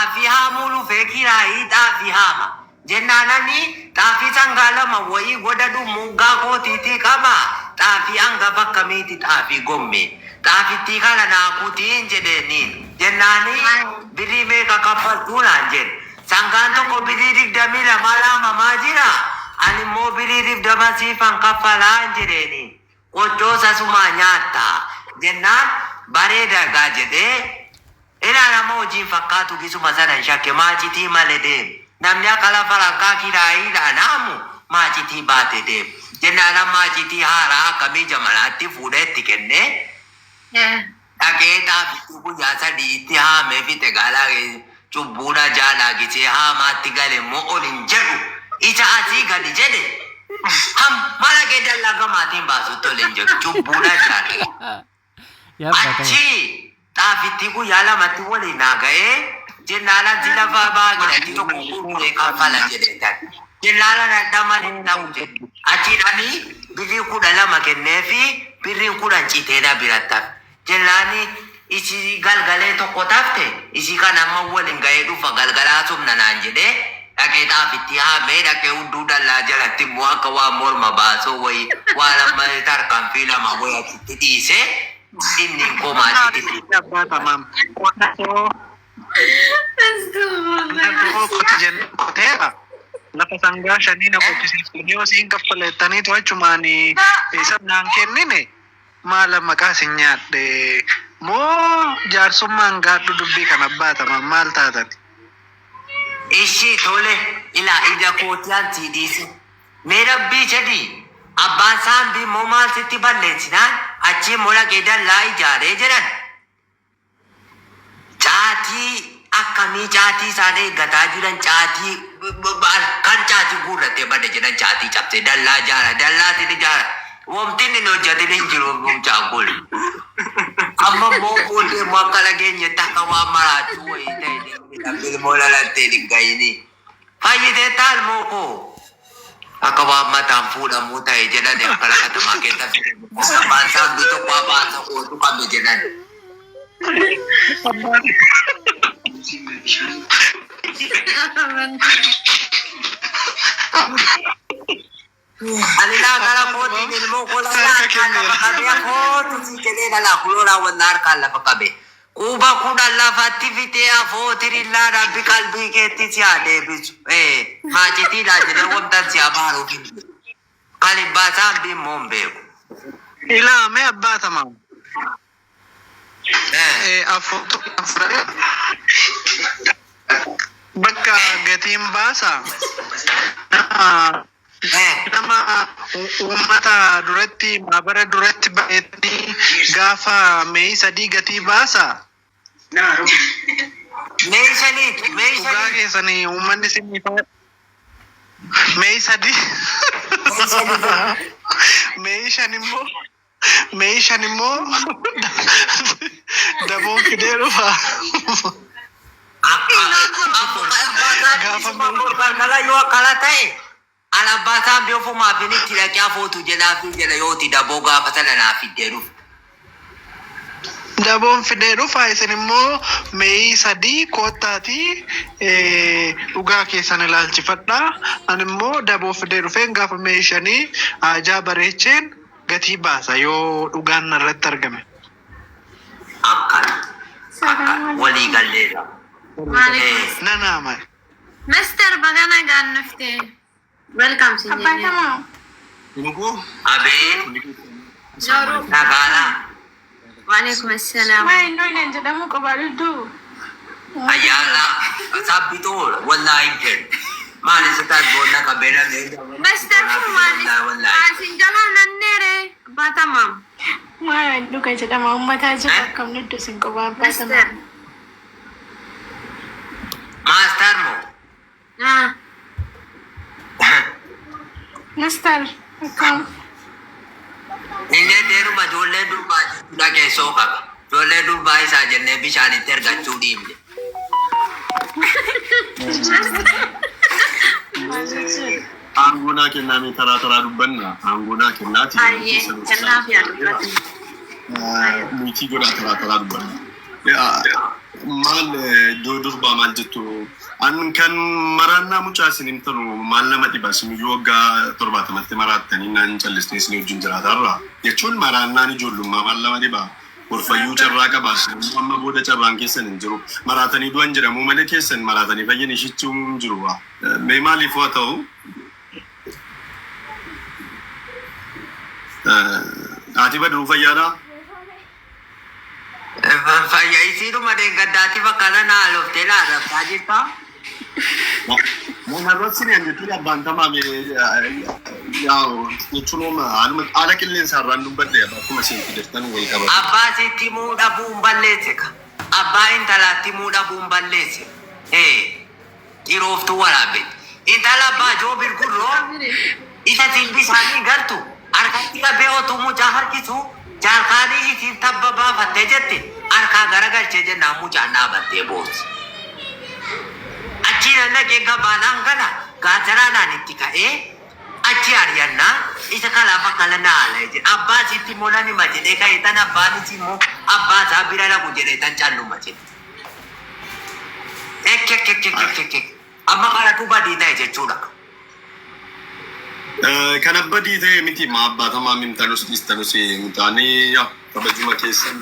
Xaafii haamuu dhufee kiraayii xaafii haama. Jennaan ani xaafii sangaa lama wayii goda dhummuuggaa kootiitii qaba xaafii angafa akkamiiti xaafii gommee. Xaafittii kana naa kutiin jedheeniin. Jennaani birrii meeqa kaffaltuu naan jedhe. Sangaan tokko birrii 22 laamamaa jira. Ani immoo birrii 20 siifan kaffalaan jedheeniin. Qoccoo sasumaa nyaatta jennaan bareeda egaa jedhee ilaa nama hojiin fakkaatu gisuma sanan shakke maacitii male deeme. Namni akka lafa rakkaa kiraayiidhaan haamu maacitii baate deema. Jennaanan maacitii haaraa akkamii jamanaatti fuudhee itti kennee dhaqee xaafittuu guyyaa 3 itti haamee fixe gaalaa cubbuun ajaadhaa gisee haamaatti gale immoo ol hin jedhu isa asii gadi jedhe hamma dhaqee dallaa gamaatiin baasutti ol hin jedhu cubbuun ajaadha. Yaa abbaa tama. Achii xaafittii guyyaa lamatti waliin naa ga'ee jennaanan si lafa baagidhatti tokko gurguree kaffala jedhee tan. Jennaanan hadha malee ta'u jedhe. Achiidhanii birrii 12 kenneefi birriin 10 citee na biratti hafe. Jennaani isii galgalee tokko tafte isii kana amma waliin ga'ee dhufa galgala haasofna naan jedhee dhaqee xaafittii haamee dhaqee hudduu dallaa jalatti immoo akka waan morma baasoo wayii waan amma tarkaanfii lama wayii achitti dhiisee inni koo maatiitti Abbaa tamaam. Qotatoo qotatoo qoti jennee qoteera. Lafa sangaa shanii na qochisiiftanii yoo siin kaffalettaniitu achumaan isa naan kennine maala maqaa isin nyaadhe moo jaarsummaan gaadhu dubbii kana abbaa tamaam maal taatan? Ishii tole ilaa ija kootii an sii dhiise. Mee rabbii jedhii abbaan saambii immoo maal sitti balleessinaan achii immoo dhaqee dallaa ijaaree jedhan. Caatii akkamii caatii isaan eeggataa jiran caatii kan caatii guurrattee bade jedhan caatii cabsee dallaa ijaara dallaatiin ijaara. Womti inni hin hojjetin hin jiru mucaan kun. Amma immoo booddee immoo akka dhageenyetti akka waan maraachuu wayii ta'e deemee ilmoo dhalattee hin gahini. Fayyiteettaa ilmoo koo. Akka waan mataan fuudhamuu ta'e jedhani akka katamaa keessa fidani. Abbaan saambii tokko afaan isa kootu qabe jedhan. Ani laa gara kootiin ilmoo koo laa Harka harkaan lafa kenneera. qabee kootu sii jedhee dhalaa kuloo raawwannaa harkaan lafa qabe. Quba 10 lafatti fixee afoo tirillaa rabbi qalbii keetti si haa deebisu. Ee maacitiidhaa jedhee wamtan si abaaruuf hin jiru. Kan abbaa saambii immoo hin beeku. Ilaa mee abbaa tamaam. Ee. Afurtu fudhadhe. Bakka gatiin baasa. Nama nama uummata duratti maabara duratti bareedanii gaafa meeyi sadii gatii baasa. Mee shaniit mee Dhugaa shaniit keessanii uummanni sinii meeyi sadii mee shaniit. meeyi shan immoo meeyi shan immoo daboon fidee dhufa. Gaafa galgala yoo akkana ta'e an abbaa saambii ofumaaf inni itti dhaqee afootu jedhaafi jedha yooti daboo gaafa sana naa fiddee dhufe. Daboon fidee dhufa isin immoo meeyii sadii koottaatii dhugaa keessan ilaalchifadha. Ani immoo daboo fidee dhufeen gaafa meeyii shanii haajaa bareecheen gatii baasa yoo dhugaan narratti argame. Akkana. Akkana. Walii galleerra. Waalaikum Nan amana. Master baga nagaan dhufte. Welcome sin Abbaa jennee. tamaa. Nuguu Abee Zooruu. nagaadha. Waalaikum assalaam. Maa innoo hin jedhamu qophaa dudduu. Ayyaana sabbituu wallaahi hin kennu. Maal isa tasboonna qabeera Master kun maal wallaahi. sin jalaa nanneere abbaa tamaam. Maa dhuga jedhama uummataa jiru akkam nuddu sin qophaa abbaa Master. tamaa. Maastar moo? Ah. Master akkam. Inni deeruma ijoollee durbaa jechuudha keessoo qaba. Ijoollee durbaa isaa jennee bishaanitti ergachuu dhiibne. Aangoo naa kennaa mee taraa taraa dubbanna. Aangoo naa kennaati. Baay'ee kennaaf yaa dubbatu. Niitii godhaa taraa taraa dubbanna. Maal iddoo durbaa maal jettu? An kan maraannaa mucaa isin himtanu maal nama dhiba isin iyyuu waggaa 70tti maraattanii naan callisnee isin wajjin jiraatarra jechuun maraannaan ijoollummaa maal nama dhiba? Borfayyuu carraa qaba isin immoo amma booda carraan keessan hin jiru. Maraatanii du'an jedhamuu malee keessan maraatanii fayyan ishichuu hin jiru. Mee maaliif haa ta'u? Haati Badruu fayyaadhaa? Fayya isiidhuma dheengaddaatiif akkana naa loftee naa arrabsaa jirta. Nan arrabsine an jechuun abbaan tamaame jechuun haala qilleensa irraan dubbadhe akkuma isin jirtan wal qabata. Abbaa sitti himuu dhabuun balleesse ka. Abbaa intalaatti himuu dhabuun balleesse. Ee xirooftuu waraabbe. Intala abbaa joobir gurroo isa silbi isaanii gartu harkatti qabee otuu mucaa harkisu jaarkaanii isiin tabba baafattee jette harkaa garagalchee jennaan mucaan dhaabattee boossi. Achiin an dhaqee gabaadhaan gala gaazaraadhaan itti ka'ee achi ari'annaa isa kalaaf akkana na haala jedhe. Abbaa sitti immoo nan hima jedhee ka'ee tan abbaan isii immoo abbaa isaa bira dhaqu jedhee tan calluma jedhe. Ek ek ek ek ek ek ek. Amma kanatu badii ta'e jechuudha. Kan abbadii ta'e miti maa abbaa tamaa mimtanus dhiistanus mitaanii yaa kabajuma keessan.